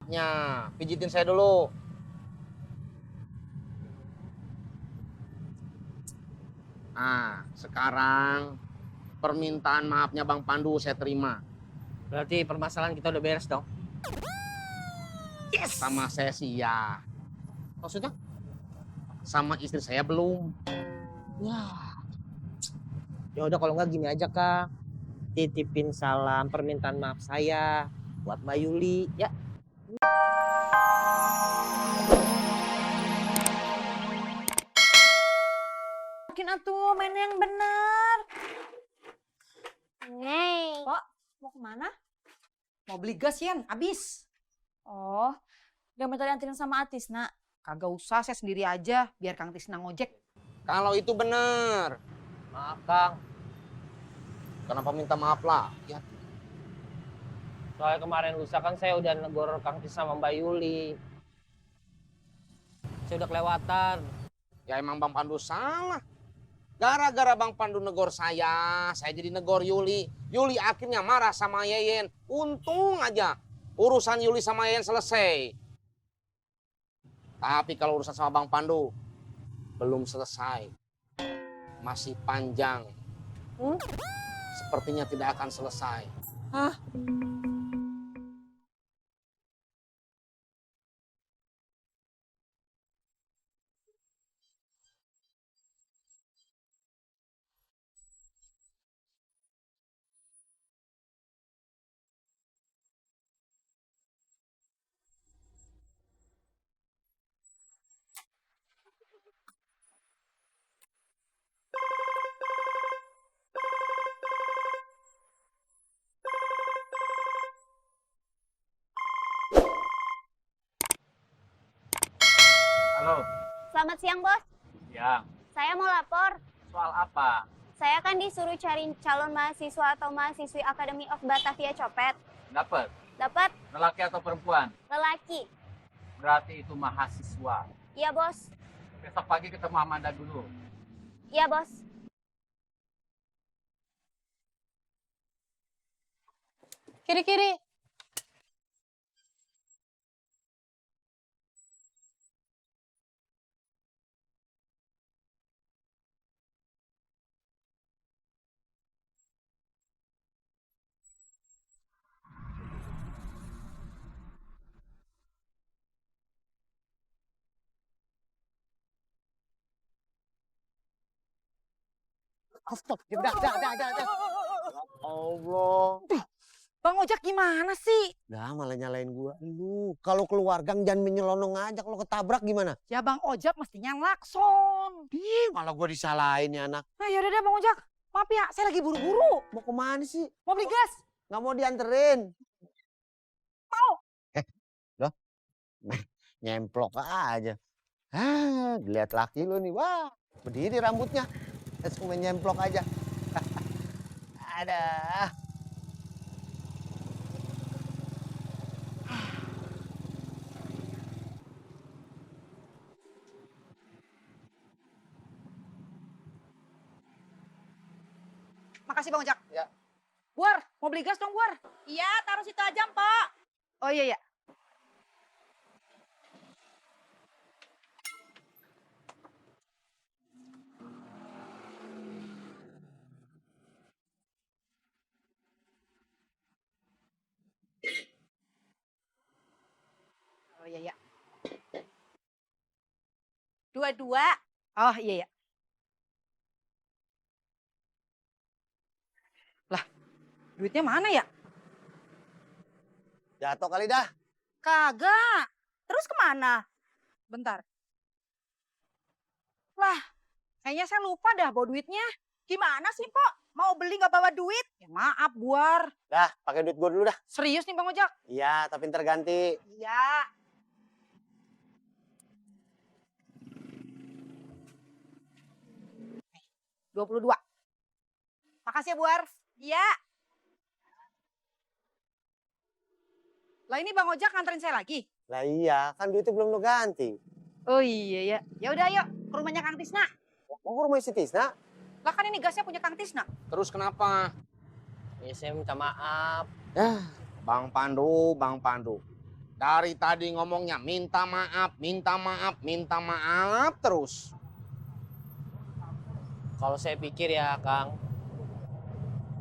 maafnya. Pijitin saya dulu. Nah, sekarang permintaan maafnya Bang Pandu saya terima. Berarti permasalahan kita udah beres dong. Yes. Sama saya sih ya. Maksudnya? Sama istri saya belum. Wah. Ya udah kalau nggak gini aja Kang. Titipin salam permintaan maaf saya buat Mbak Yuli ya. Mungkin atuh main yang bener. Neng. Kok mau kemana? Mau beli gas Yan, habis. Oh, gak minta dianterin sama Atisna. Kagak usah, saya sendiri aja, biar Kang Tisna ngojek. Kalau itu benar. Maaf Kang. Kenapa minta maaf lah? Ya. Soalnya kemarin lusa kan saya udah negor Kang Tis sama Mbak Yuli. Saya udah kelewatan. Ya emang Bang Pandu salah. Gara-gara Bang Pandu negor saya jadi negor Yuli. Yuli akhirnya marah sama Yeyen. Untung aja urusan Yuli sama Yeyen selesai. Tapi kalau urusan sama Bang Pandu belum selesai. Masih panjang. Sepertinya tidak akan selesai. Hah? Halo. Selamat siang, Bos. Ya, Saya mau lapor. soal apa? Saya kan disuruh cari calon mahasiswa atau mahasiswi Academy of Batavia Copet. Dapat. Dapat Lelaki atau perempuan? lelaki. Berarti itu mahasiswa. Iya, Bos. Besok pagi ketemu Amanda dulu. Iya, Bos. Kiri-kiri. Allah. Bang Ojak gimana sih? Dah malah nyalain gua. Lu kalau keluar gang jangan menyelonong aja, kalau ketabrak gimana? Ya Bang Ojak mestinya lakson. Ih, malah gua disalahin ya anak. Nah yaudah deh Bang Ojak. Maaf ya, saya lagi buru-buru. Mau kemana sih? Mau beli gas. Nggak mau dianterin? Mau. Loh? Nyemplok aja. Ah, lihat laki lu nih. Wah, berdiri rambutnya. Langsung main nyemplok aja. Ada. Makasih Bang Ojak. Ya. Buar, mau beli gas dong Buar. Iya, taruh situ aja, Mpok. Oh iya ya. Oh iya ya. Dua-dua. Oh iya ya. Lah, duitnya mana ya? Jatuh kali dah. Kagak. Terus kemana? Bentar. Lah, kayaknya saya lupa dah bawa duitnya. Gimana sih, Pok? Mau beli nggak bawa duit? Ya maaf, Buar. Dah, pakai duit gua dulu dah. Serius nih Bang Ojak? Iya, tapi ntar ganti. Iya. Nih, 22. Makasih ya, Buar. Iya. Lah ini Bang Ojak nganterin saya lagi. Lah iya, kan duitnya belum lu ganti. Oh iya ya. Ya udah yuk, ke rumahnya Kang Tisna. Mau ke rumah si Tisna? Lah kan ini gasnya punya Kang Tisna. Terus kenapa? Ya saya minta maaf. Ya, Bang Pandu, Bang Pandu. Dari tadi ngomongnya minta maaf, minta maaf, minta maaf terus. Kalau saya pikir ya Kang,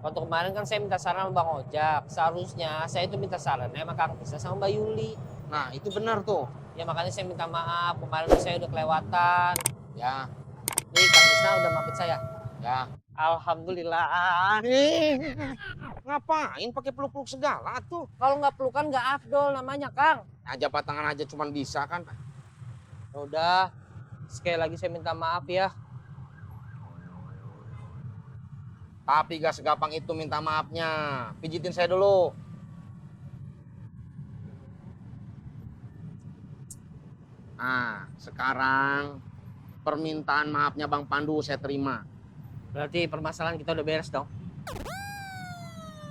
waktu kemarin kan saya minta saran sama Bang Ojak. Seharusnya saya itu minta sarannya sama Kang Tisna sama Mbak Yuli. Nah itu benar tuh. Ya makanya saya minta maaf, kemarin saya udah kelewatan. Ya, Nih Kang Tisna udah maafin saya. ya. Alhamdulillah. Ngapain pakai peluk-peluk segala tuh? Kalau nggak pelukan nggak afdol namanya Kang. Jabat tangan aja cuman bisa kan. Ya udah, sekali lagi saya minta maaf ya. Tapi gak segampang itu minta maafnya. Pijitin saya dulu. Nah, sekarang permintaan maafnya Bang Pandu saya terima. Berarti permasalahan kita udah beres dong.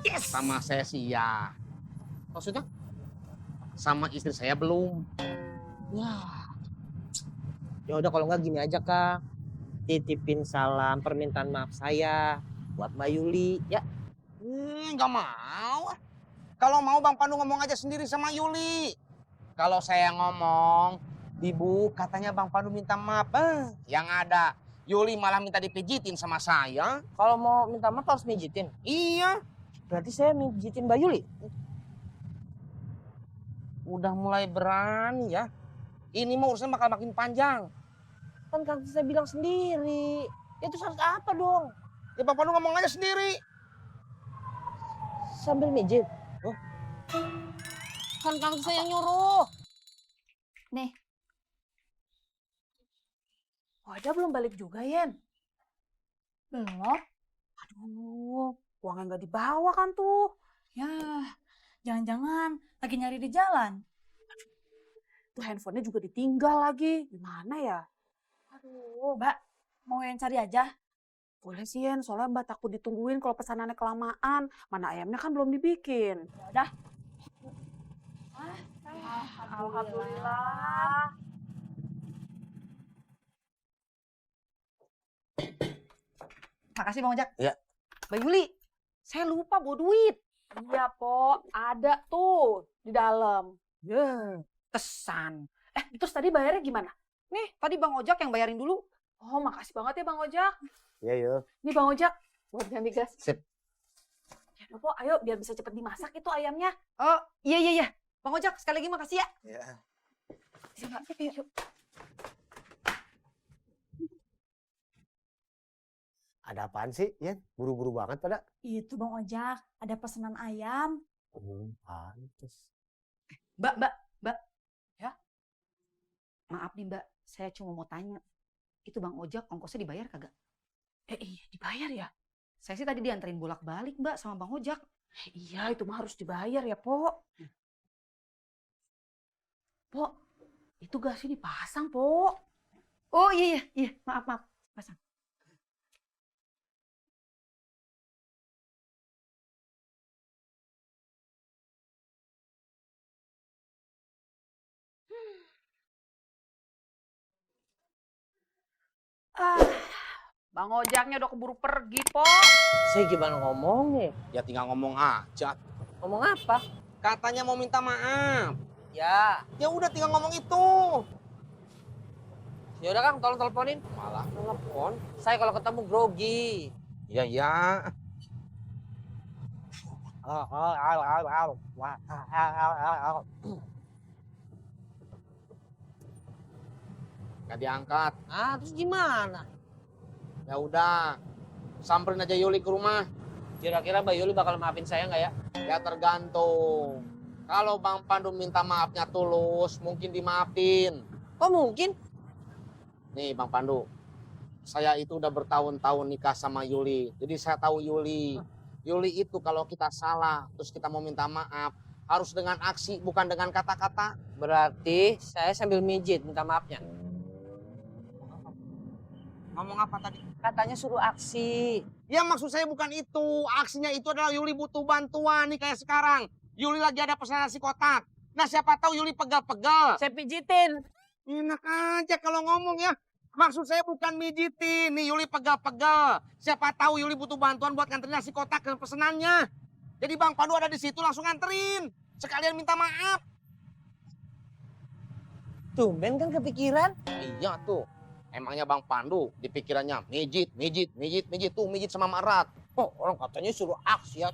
Yes. Sama saya sih ya. Maksudnya? Sama istri saya belum. Ya udah kalau nggak gini aja Kang. Titipin salam permintaan maaf saya buat Mbak Yuli ya. Nggak mau. Kalau mau Bang Pandu ngomong aja sendiri sama Yuli. Kalau saya ngomong, Ibu katanya Bang Pandu minta maaf. Yang ada Yuli malah minta dipijitin sama saya. Kalau mau minta maaf harus mijitin. Iya. Berarti saya mijitin Mbak Yuli. Udah mulai berani ya. Ini mau urusan bakal makin panjang. Kan Kang saya bilang sendiri. Itu harus apa dong? Ya Bang Pandu ngomong aja sendiri. Sambil mijit. Oh. Kan Kang saya yang nyuruh. Nih, Oda belum balik juga, Yen. belum? Aduh, uangnya nggak dibawa kan tuh. Ya, jangan-jangan lagi nyari di jalan. Tuh handphonenya juga ditinggal lagi. Gimana ya? Aduh, Mbak, mau yang cari aja? boleh sih, Yen. Soalnya Mbak takut ditungguin kalau pesanannya kelamaan. Mana ayamnya kan belum dibikin. Ya udah. Alhamdulillah. Makasih Bang Ojak. Iya. Mbak Yuli, saya lupa bawa duit. Iya, Po. Ada tuh di dalam. Ya, kesan. Terus tadi bayarnya gimana? Nih, tadi Bang Ojak yang bayarin dulu. Oh, makasih banget ya Bang Ojak. Iya, yuk. Nih Bang Ojak, buat ganti gas. Sip. Ya udah, Po, ayo biar bisa cepet dimasak itu ayamnya. Oh, iya. Bang Ojak, sekali lagi makasih ya. Ya. Sini, Mbak. Yuk. Ada apaan sih, Yan? Buru-buru banget pada. Itu Bang Ojak, ada pesanan ayam. Pantes. Mbak. Ya. Maaf nih Mbak, saya cuma mau tanya. Itu Bang Ojak ongkosnya dibayar kagak? Iya dibayar ya? Saya sih tadi dianterin bolak-balik Mbak sama Bang Ojak. Iya itu mah harus dibayar ya Po. Po, itu gasnya dipasang Po. Oh iya, maaf. Pasang. Bang Ojaknya udah keburu pergi, Po. Saya gimana ngomongnya? Ya tinggal ngomong aja. Ngomong apa? Katanya mau minta maaf. Ya. Ya udah tinggal ngomong itu. Ya udah Kang, tolong teleponin. Malah telepon. Saya kalau ketemu grogi. Ya. Gak diangkat. Terus gimana? Ya udah. Samperin aja Yuli ke rumah. Kira-kira Mbak Yuli bakal maafin saya nggak ya? Ya tergantung. Kalau Bang Pandu minta maafnya tulus, mungkin dimaafin. Kok mungkin? Nih Bang Pandu, saya itu udah bertahun-tahun nikah sama Yuli. Jadi saya tahu Yuli. Yuli itu kalau kita salah, terus kita mau minta maaf, harus dengan aksi, bukan dengan kata-kata. Berarti saya sambil mijit minta maafnya. Ngomong apa tadi? Katanya suruh aksi. Ya maksud saya bukan itu. Aksinya itu adalah Yuli butuh bantuan nih kayak sekarang. Yuli lagi ada pesanan nasi kotak. Nah siapa tahu Yuli pegal-pegal. Saya pijitin. Enak aja kalau ngomong ya. Maksud saya bukan mijitin. Nih Yuli pegal-pegal. Siapa tahu Yuli butuh bantuan buat nganterin nasi kotak ke pesenannya. Jadi Bang Pandu ada di situ langsung nganterin. Sekalian minta maaf. Tumben kan kepikiran. Iya tuh. Emangnya Bang Pandu di pikirannya mijit tuh mijit sama Marat. Oh, orang katanya suruh aksi ya.